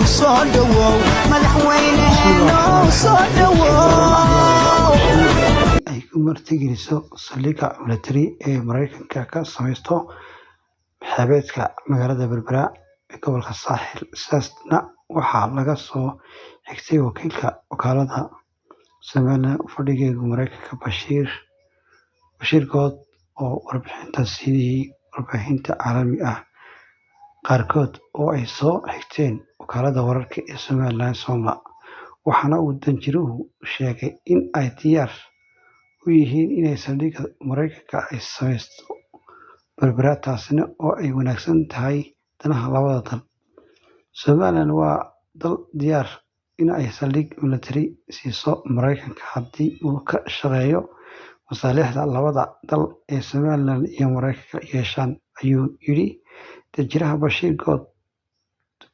Soo dhowow, madaxweyneheenow, soo dhowow. Ay ku martigeliso saldhigga militari ee Mareykanka ka sameysto xeebeedka magaalada Berbera ee gobolka Saaxil. Sidaasna waxaa laga soo xigtay wakiilka wakaalada Somaliland u fadhiya Mareykanka, Bashiir Good, oo warbixintan siiyay warbaahinta caalamiga ah qaarkood oo ay soo xigteen wakaalada wararka ee Somaliland SONLA. Waxaana uu danjiruhu sheegay in ay diyaar u yihiin inay saldhigga Mareykanka ay sameysto Berbera, taasina oo ay wanaagsan tahay danaha labada dal. Somaliland waa dal diyaar in ay saldhig militari siiso Mareykanka haddii uu ka shaqeeyo masaalixda labada dal ee Somaliland iyo Mareykanka yeeshaan, ayuu yidhi danjiraha Bashiir Good,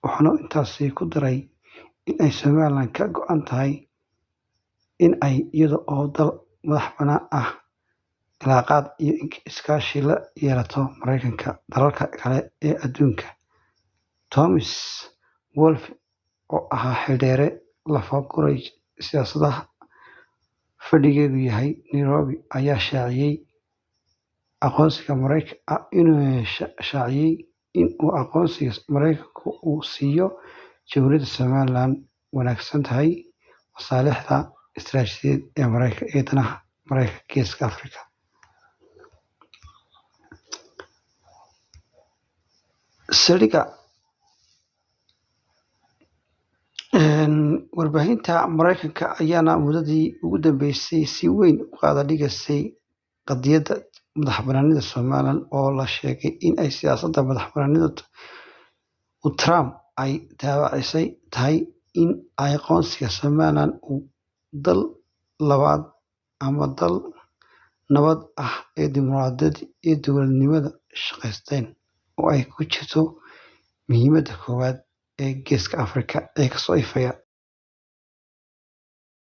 wuxuuna intaasi ku daray in ay Somaliland ka go'an tahay in ay iyada oo dal madax bannaan ah cilaaqaad iyo iskaashi la yeelato Mareykanka dalalka kale ee adduunka. Thomas Wolfe, oo ahaa xeeldheere lafa-guray siyaasadaha fadhigeedu yahay Nairobi, ayaa shaaciyay in uu aqoonsiga Mareykanku uu siiyo Jamhuuriyadda Somaliland wanaagsan tahay masaalixda istiraatijiyadeed ee Mareykanka ee danaha Mareykanka Geeska Afrika. Saldhigga warbaahinta Mareykanka ayaana muddadii ugu dambeysay si weyn u qaada dhigaysay qadiyadda madax-bannaanida Somaliland, oo la sheegay in ay siyaasadda madax-bannaanida uu Trump ay taabacisay tahay in aqoonsiga Somaliland uu dal labaad ama dal nabad ah ee dimuqraadiyadda iyo dowladnimada shaqaysteen oo ay ku jirto muhiimadda koowaad ee Geeska Afrika ee kasoo ifaya.